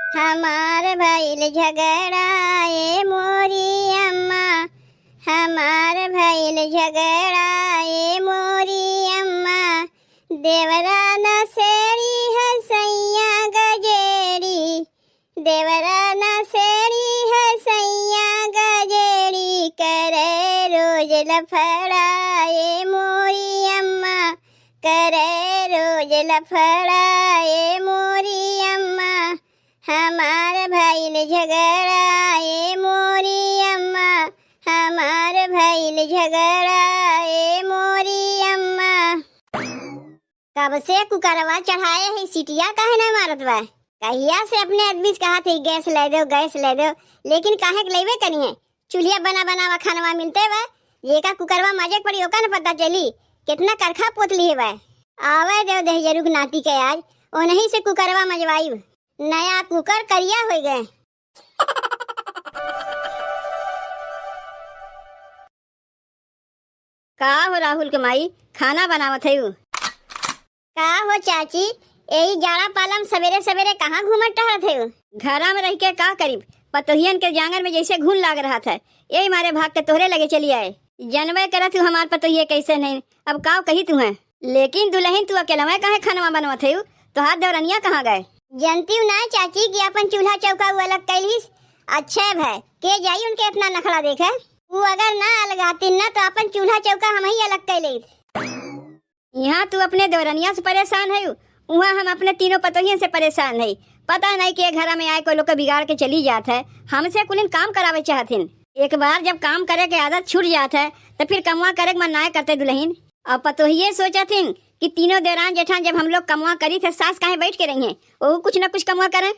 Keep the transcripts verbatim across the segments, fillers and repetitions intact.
हमार भइल झगड़ा ए मोरी अम्मा, हमार भइल झगड़ा ए मोरी अम्मा, देवरा नसेड़ी है सैया गजेड़ी, देवरा नसेड़ी है सैया गजेड़ी, करे रोज लफड़ा ए मोरी अम्मा, करे रोज लफड़ा ए मोरी अम्मा, हमार भइल झगड़ा ए मोरी अम्मा, हमार भइल झगड़ा ए मोरी अम्मा। कब से कुकरवा चढ़ाए है, सिटिया काहे ना मारत बा? कहिया से अपने आदमी से कहत है, "गैस ले दो, गैस ले दो," लेकिन काहे के लेबे करी है? चूल्हिया बना बनावा खानवा मिलते बा, जेका कुकरवा माजे के पड़ी, ओका न पता चली, कितना करखा पोत लिए बा। आवे देव दहिजरू के नाती के आज, ओनही से कुकरवा मजवाई। नया कुकर करिया हो गए। का हो राहुल के माई, खाना बनावत है? का हो चाची, यही जाड़ा पाला में सवेरे सवेरे कहाँ घूमत टहरत है? घरा में रह के का करीब, पतोहियन के जांगर में जैसे घुन लाग रहा था, यही मारे भाग के तोहरे लगे चली आए। जनबे करत हूँ हमार पतोहिए कैसे नहीं, अब काव कही तू है। लेकिन दुल्हन, तू अकेलवे काहे खानवा बनवत है? तोहार देवरनिया कहाँ गए? जनती हूँ ना चाची कि अपन चूल्हा चौका उ अलग कैलिस, अच्छे भय के जाई उनके इतना नखड़ा देखे। उ अगर ना अलगाती ना तो अपन चूल्हा चौका हम ही अलग कैलिस। यहाँ तू अपने देवरनिया से परेशान है, वहाँ हम अपने तीनों पतोहियन से परेशान है। पता नहीं के घरा में आए कोई लोग के बिगाड़ के चली जात है, हमसे कुलिन काम करावे चाहथिन। एक बार जब काम करे के आदत छूट जात है, तो फिर कमवा करे के मन नाय करते दुल्हन। और पतोहिए सोचथिन कि तीनों देवरान जेठान जब हम लोग कमवा करी थे, सास काहे बैठ के रही हैं, वो कुछ न कुछ कमवा करें।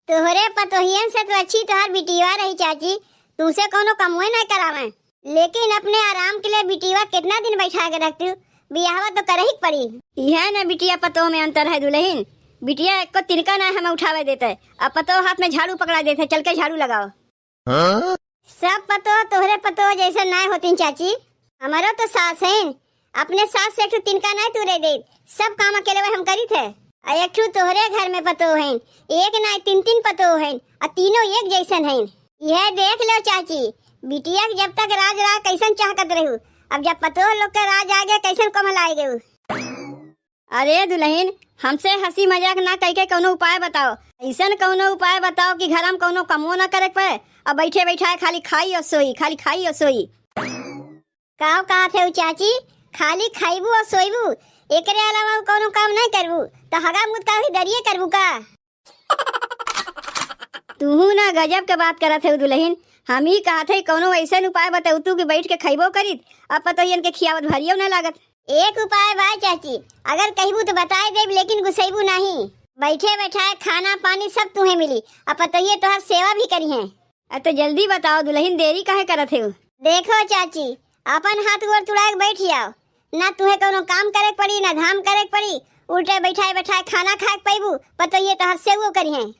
तोहरे पतोहियन से तो अच्छी तोहार बिटिया रही चाची, तुमसे कोनो कमवे ना करावे, लेकिन अपने आराम के लिए बिटिया कितना दिन बैठा के रखती, बियाहवा तो करही के पड़ी। यह ना बिटिया पतोह में अंतर है दुल्हन, बिटिया एक को तिनका ना हमें उठावे देते, अब पतोह हाथ में झाड़ू पकड़ा देते, चल के झाड़ू लगाओ। हाँ? सब पतोह तोहरे पतोह जैसे नाय होतीन चाची, हमारो तो सास हैं, अपने सास से एक ठो तिनका नाय तूरे दे, सब काम अकेले हम करी थे। आ एक ठो तोहरे घर में पतोह हैं, एक नाय तीन तीन पतोह हैं, आ तीनों एक जैसन हैं। यह देख लो चाची, बिटिया के जब तक राज रहा कैसन चाहकत रहू, अब जब पतोह लोग के राज आ गया कैसन कोमल आ गए। अरे दुल्हन, हमसे हँसी मजाक ना कइके कउनो उपाय बताओ। अइसन कउनो उपाय बताओ कि घरा में कउनो कमो ना करे के पड़े, अब बैठे बैठाए खाली खाई और सोई, खाली खाई और सोई। काव कहत है उ चाची, खाली खाइबू और सोइबू, एकरे अलावा कउनो काम नहीं करबू, तो हगा मुत का भी दरिये करबू का? तुहू ना गजब के बात करत है दुल्हन। हम ही कहत है कउनो अइसन उपाय बताऊ तू कि बैठ के खइबो करित, अब पतोहियन के खियावत भरियो ना लागत। एक उपाय बा चाची, अगर कहिबू तो बताए देब, लेकिन गुस्सैबू नाही। बैठे बैठाए खाना पानी सब तुहे मिली, अब पतोहिए तोहार सेवा भी करी हैं। अ, तो जल्दी बताओ दुल्हन, देरी काहे करत हो? देखो चाची, अपन हाथ गोड़ तुड़ाए के बैठ जाओ, ना तुहे कउनो काम करे के पड़ी, ना धाम करे के पड़ी, उल्टे बैठाए बैठाए खाना खाए के पैबू, पतोहिए तोहार सेवो करी हैं।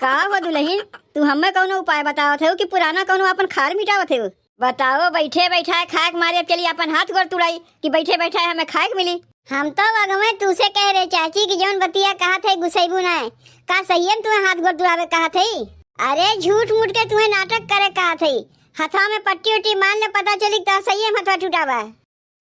का हो दुल्हन, तू हमें कउनो उपाय बतावत हो कि पुराना कउनो अपन खार मिटावत हो? बताओ, बैठे बैठाए खाए के मारे अब चली अपन हाथ गोड़ तुड़ाई कि बैठे बैठाए हमें खाए के मिली? हम तो अगवे तू से कह रहे चाची कि जौन बतिया कहत है गुस्सैबू ना है, का सही में तुम्हें हाथ गोड़ तुड़ावे कहत है? अरे झूठ मूठ के तुम्हें नाटक करे कहत है, हथवा में पट्टी उट्टी बांध ले, पता चली तो सही में हथवा टूटावा।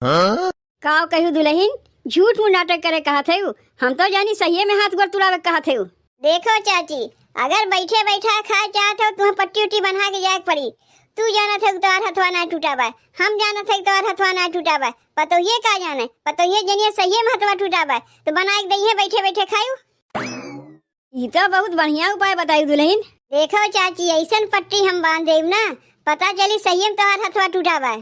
हाँ? काव कहू दुल्हन, झूठ मूठ नाटक करे कहत है, हम तो जानी सही में हाथ गोड़ तुड़ावे कहत है। देखो चाची, अगर बैठे बैठा खाए चाहत हो, तुम्हें पट्टी उट्टी बना के जाए के पड़ी। तू जानत है तोहार हथवा ना टूटा बा, हम जानत है तोहार हथवा ना टूटा बा, पतोहिए का जाने, पतोहिए जनिए सही में हथवा टूटा बा, तो बना के दइहे बैठे बैठे खायू। ई तो बहुत बढ़िया उपाय बताई दुल्हन। देखो चाची, अइसन पट्टी हम बांध देब ना, पता चली सही में तोहार हथवा टूटा बा।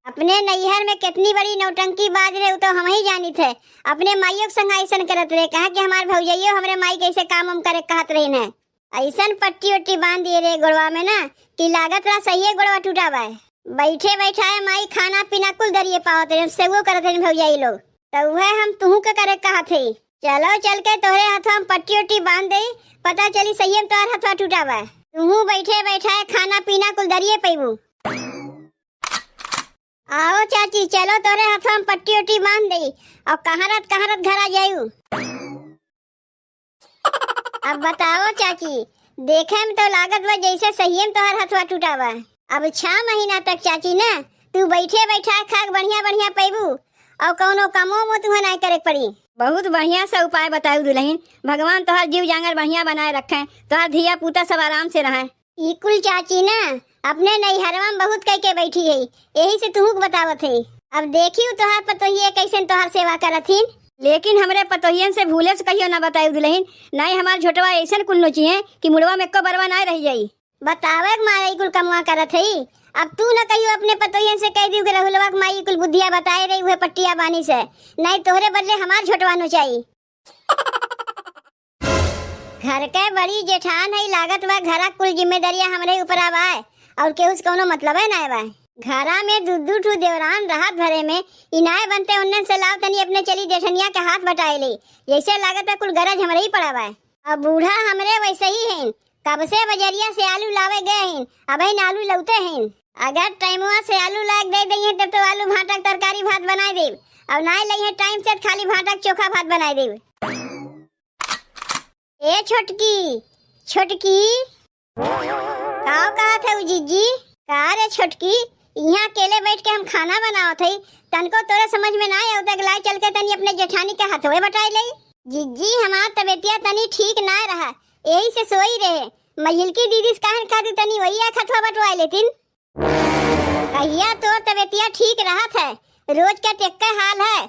अपने नैहर में कितनी बड़ी नौटंकी बाज रहे, उ तो हम ही जानित है। अपने माइयों के संग अइसन करत रहे, कहा कि हमार भौजाइयो हमरे माई के अइसे काम हम करे कहत रही न। अइसन पट्टी उट्टी बांध दिए रहे गोड़वा में ना कि लागत रहा सही गोड़वा टूटा बा। बैठे बैठाए माई खाना पीना कुल दरिए पावत रहे, सेवो करत रहे भौजाई लोग। तो उहे हम तुहू के करे कहत है। चलो चल के तोहरे हथवा में पट्टी उट्टी बांध दे, पता चली सही में तोहर हथवा टूटा बा। तुहू बैठे बैठाए खाना पीना कुल दरिए पैबू। आओ चाची, चलो तोरे हथवा में पट्टी उट्टी बांध दे, और कहारत कहारत घर आ जायू। अब बताओ चाची, देखे में तो लागत बा जैसे सहिए में तोहर हथवा टूटा बा। अब छह महीना तक चाची ना, तू बैठे बैठा खाक बढ़िया बढ़िया पैबू, और कौनो कमो मो तुहे नाय करे के पड़ी। बहुत बढ़िया से उपाय बताऊ दुलहिन, भगवान तोहर जीव जांगर बढ़िया बनाए रखे, तोहर धिया पूता सब आराम से रहे। ई कुल चाची ना अपने नैहरवा में बहुत कह के बैठी है, यही से तुहू के बतावत है। अब देखियो तोहार पतोहिए कैसन तोहार सेवा करत हिन। लेकिन हमरे पतोहियन से भूले से कहियो ना बताई दुलहिन, नाहीं हमार झोटवा ऐसन कुल नोचिहे कि मुड़वा में एको बरवा ना रह जाई। बतावे के मारे ई कुल कमवा करत है। अब तू ना कहियो अपने पतोहियन से कह दियो कि रहुलवा के माई कुल बुद्धिया बताए रही, उहे पट्टिया बानी से, नाहीं तोहरे बदले हमार झोटवा नोचाई। घर के बड़ी जेठान है, लागत बा घरा कुल जिम्मेदारियां हमरे ऊपर आवा है, और केहू से कौनो मतलब है ना बा। घरा में दू दू ठू देवरान रहत भरे में इनाय बनते उन्नन से लाव तनी अपने चली जेठनिया के हाथ बटाए ले, जैसे लागत है कुल गरज हमरे ही पड़ा बा। अब बूढ़ा हमरे वैसे ही हैं, कब से बजरिया से आलू लावे गए हैं, अबहिन आलू लौते हैं। अगर टाइमवा से आलू लाग दे दइहें तब तो आलू भाटा के तरकारी भात बनाए देब, और नाय लइहें टाइम से त खाली भाटा के चोखा भात बनाए देब। ए छोटकी, छोटकी। का कहत है उ जिज्जी? का रे छोटकी, यहाँ अकेले बैठ के हम खाना बनावत हई, तनको तोरे समझ में ना आवत, अगलाए चल के तनी अपने जेठानी के हथवे बटाई लई। जिज्जी, हमार तबीयतिया तनी ठीक ना रहा, यही से सोई रहे। मझिलकी दीदी से कहन खातिर तनी वही एक हथवा बटवाए लेतिन। कहिया तोर तबीयतिया ठीक रहत है, रोज के तेक्के हाल है।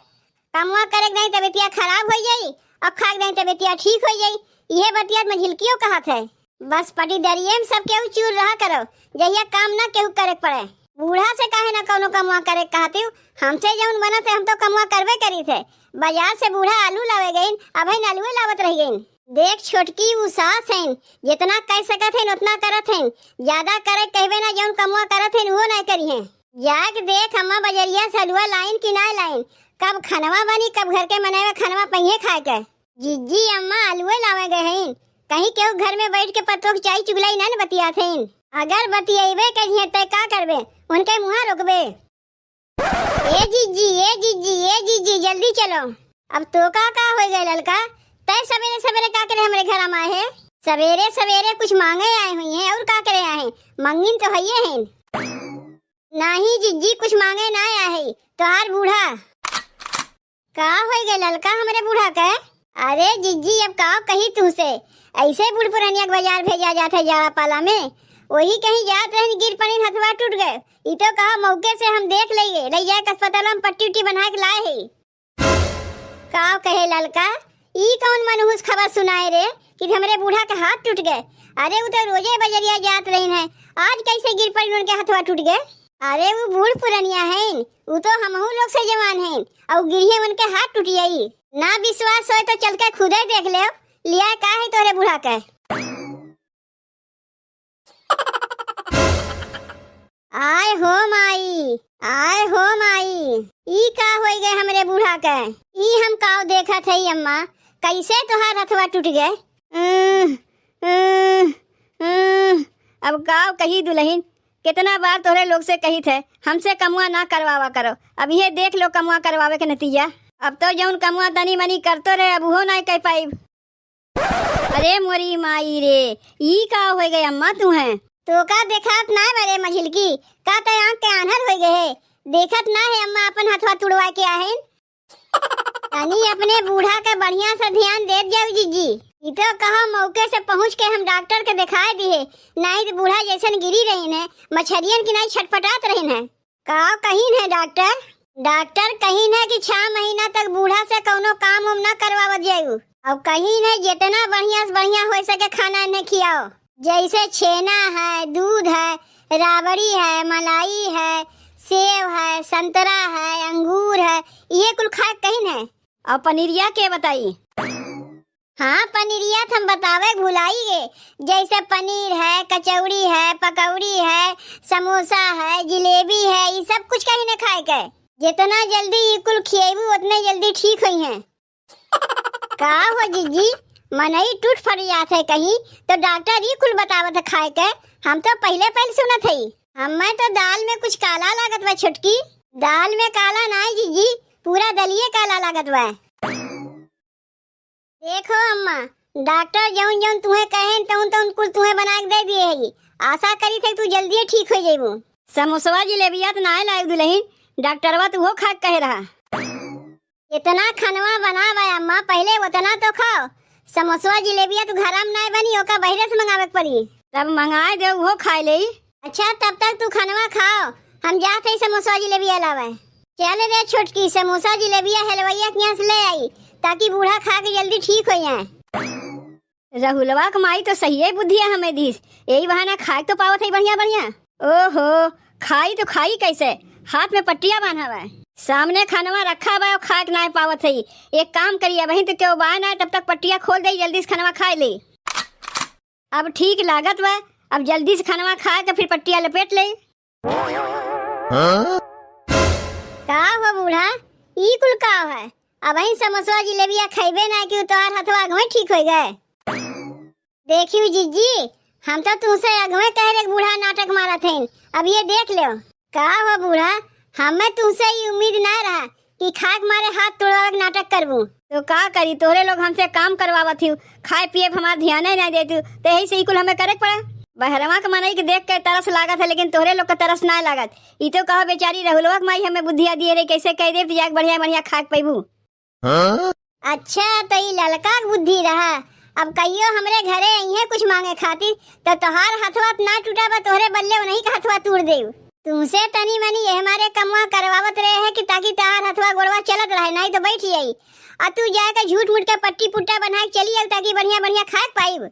कमवा करे के दाई तबीयतिया खराब होइ जाई, और खा के दाई तबीयतिया ठीक होइ जाई। इहे बतिया मझिलकियो कहत है। बस पटीदरिये में सब केहू चूर रहा करो, जहिया काम ना केहू करे के पड़े। बूढ़ा से काहे ना कौनो कमवा करे के कहतिउ, हमसे जौन बनत है हम तो कमवा करबे करीत है। बाजार से बूढ़ा आलू लावे गइन, अबहिन आलूए लावत रह गइन। देख छोटकी, उ सास हइन, जितना कह सकत हइन उतना करत हइन, ज्यादा करे कहबे ना, जौन कमवा करत हइन उहो नाय करिहें। जाके देख अम्मा बजरिया से अलुआ लाइन कि नाय लाइन, कब खनवा बनी, कब घर के मनई में खनवा पइहें खाए के। जिज्जी, अम्मा अलुए लावे गए हइन, कहीं केहू घर में बैठ के पतोह के चाय चुगलाई ना न बतियात हइन। अगर बतियैबे करिहें तै का करबे, उनके मुँहा रोकबे। ए जिज्जी, ए जिज्जी, ए जिज्जी, जल्दी चलो। अब तोका का होइ गए ललका, तै सबेरे सबेरे का करे हमरे घरा में आए है? सबेरे सबेरे कुछ माँगे आए हुइहें, और का करे आए हैं? मंगिन तो हइये हैं। नाहीं जिज्जी, कुछ माँगे ना आए है, तोहार बूढ़ा। का होइ गए ललका हमरे बूढ़ा के? अरे जिज्जी, अब का कही तुहसे, ऐसे बूढ़ पुरनिया के बाजार भेजा जात है जाड़ा पाला में। वही कहीं जात रहन, गिर पड़िन, हथवा टूट गए। ई तो कहा मौके से हम देख लइए, लइ जाए के अस्पताल में पट्टी उट्टी बना के लाए है। का कहे ललका, ई कौन मनहूस खबर सुनाए रे कि हमरे बूढ़ा के हाथ टूट गए? अरे उ तो रोजे बजरिया जात रहिन है, आज कैसे गिर पड़िन उनके हथवा टूट गए? अरे उ बूढ़ पुरनिया हैं, उ तो हमहू लोग से जवान हैं, और गिरिहे उनके हाथ टूट जाई। ना विश्वास होए तो चल के खुदे देख ले, लिया का है तोरे बूढ़ा के। आय हो माई, आय हो माई, ई का होइ गए हमरे बूढ़ा के? ई हम काव देखत हई अम्मा, कैसे तोहार हथवा टूट गए? उम्म, उम्म, उम्म। अब काव कही दुलहिन, कितना बार तोहरे लोग से कहित है, हमसे कमवा ना करवावा करो। अब ये देख लो कमवा करवावे के नतीजा। अब तो जौन कमवा तनी मनी करतो रहे, अब उहो नाय कह पाइब। अरे मोरी माई रे, ई का होइ गए अम्मा तुहें? तोका देखात नाय बा रे मझिलकी, का तै आँख के आन्हर होइ गए है? देखत ना है अम्मा अपन हथवा तुड़वा के आहिन। तनी अपने बूढ़ा के बढ़िया से ध्यान देत जाऊ जिज्जी। ई तो कहो मौके से पहुँच के हम डॉक्टर के देखाए दिहे, नाहीं तो बूढ़ा जैसन गिरी रहिन है, मछरियन की नाहीं छटपटात रहिन है। का कहिन है डॉक्टर? डॉक्टर कहिन है कि छह महीना तक बूढ़ा से कौनो काम उम ना करवावत जाऊ। और कहिन है जितना बढ़िया से बढ़िया होइ सके खाना इन्हें खियाओ, जैसे छेना है, दूध है, राबड़ी है, मलाई है, सेव है, संतरा है, अंगूर है, ये कुल खाए कहिन है। और पनीरिया के बताई? हाँ, पनीरिया त हम बतावे के भुलाई गे। जैसे पनीर है, कचौड़ी है, पकौड़ी है, समोसा है, जिलेबी है, ई सब कुछ कहिन है खाए के। जितना जल्दी ई कुल खिएबू, उतने जल्दी ठीक होइहें। का हो जिज्जी, मनई टूट फट जात है कहीं, तो डॉक्टर ई कुल बतावत है खाए के। हम तो पहिले पहिले सुनत हई। हमें तो दाल में कुछ काला लागत बा छोटकी। दाल में काला नाय जिज्जी, पूरा दलिये काला लागत बा। देखो अम्मा, डॉक्टर जौन जौन तुहे कहेन, तौन तौन कुल तुहे बना के दे दिए है। आशा करी थे तू जल्दी ठीक हो जइबू। समोसवा जिलेबिया तो नाय लायक दुलहिन, डॉक्टरवा तो वो खा के कहे रहा। इतना खनवा बनावा अम्मा, पहिले उतना तो खाओ। समोसवा जिलेबिया तो घरा में नाय बनी, ओका बहिरे से मंगावे के पड़ी। तब मंगाए दे, वो खाए लेई। अच्छा, तब तक तू खनवा खाओ, हम जात हई समोसवा जिलेबिया लावे। चल रे छोटकी, समोसा जिलेबिया हलवैया के यहाँ से ले आई, ताकि बूढ़ा खा के जल्दी ठीक हो जाए। रहुलवा के माई तो सहिए बुद्धिया हमें दीस, यही बहाना खाए तो पावत है बढ़िया बढ़िया। ओहो, खाई तो खाई कैसे, हाथ में पट्टिया बांधा हुआ है। सामने खनवा रखा बा और खाए के नाय पावत है। एक काम करिए, वहीं तो केहू बाय ना, तब तक पट्टिया खोल दे, जल्दी से खनवा खाए ले। अब ठीक लागत बा, अब जल्दी से खनवा खाए के फिर पट्टिया लपेट ले। हाँ? का हो बूढ़ा, ई कुल का है? अबहीं समोसवा जिलेबिया खइबे ना कि तोहार हथवा अगवे ठीक होइ गए। देखियो जिज्जी, हम तो तुमसे अगवे कह रहे बूढ़ा नाटक मारत हईन, अब ये देख लो। का हो बूढ़ा, हमें तुमसे ई उम्मीद ना रहा कि खाक मारे हाथ तोड़वावे के नाटक करबू। तो का करी, तोहरे लोग हमसे काम करवावत हिउ, खाए पिए पे हमार ध्यान ही नहीं देतू, तो यही से ई कुल हमें करे के पड़ा। बहरवा के मनई के देख के तरस लागत है, लेकिन तोहरे लोग के तरस ना लागत। ई तो कहो बेचारी रहुलवा के माई हमें बुद्धिया दिए रही, कैसे कह दे तो जाके बढ़िया बढ़िया खाक पैबू। हाँ? अच्छा, तो ई ललका के बुद्धि रहा। अब कहियो हमरे घरे अइहे कुछ मांगे खातिर, तो तोहार हथवा त ना टूटा बा, तोहरे बल्ले उन्हीं का हथवा तूड़ देव। तुमसे तनी मनी ये हमारे कमवा करवावत रहे है कि ताकि तोहार हथवा गोड़वा चलत रहे, नहीं तो बैठ जाई। आ तू जाए के झूठ मूठ के पट्टी पुट्टा बना के चली आऊ, ताकि बढ़िया बढ़िया खाए के पाइब।